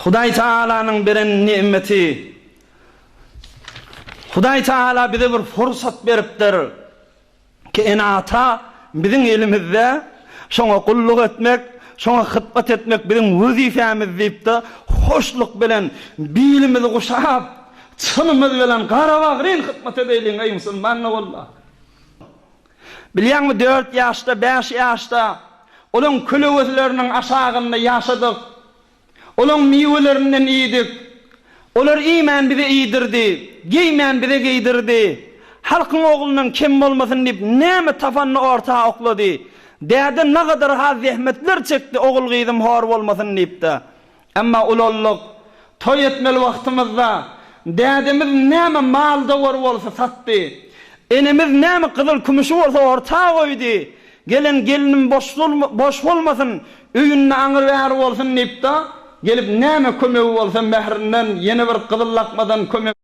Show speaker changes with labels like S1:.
S1: Hudaý Tagalanyň beren nimeti. Hudaý Tagala bize bir pursat beripdir ki, ene-ata biziň elimizde, şoňa gulluk etmek, şoňa hytmat etmek biziň wezipemiz diýip-de, hoşluk bilen bilimizi guşap, çynymyz bilen garabagryn hytmat edeýliň, eý musulman doganlar! Bilýäňmi, dört ýaşda, bäş ýaşda olaň kölegesleriniň aşagynda ýaşadyk. Olaň miwelerinden iýdik. Olar iýmän bize iýdirdi, geýmän bize geýdirdi. Halkyň oglundan kem bolmasyn diýip, näme tapanyny orta oklady. Däde nagadar-ha zähmetler çekdi ogul-gyzym hor bolmasyn diýip-de. Emma ulaldyk. Toý etmeli wagtymyzda, dädemiz näme mal-dowar bolsa satdy. Enemiz näme gyzyl-kümüşi bolsa orta goýdy. Gelen gelnim boş boş bolmasyn, öýünde aňry-bäri bolsun diýip-de, gelip näme kömegi bolsa mährinden, ýene bir gyzyl lakmadan kömek.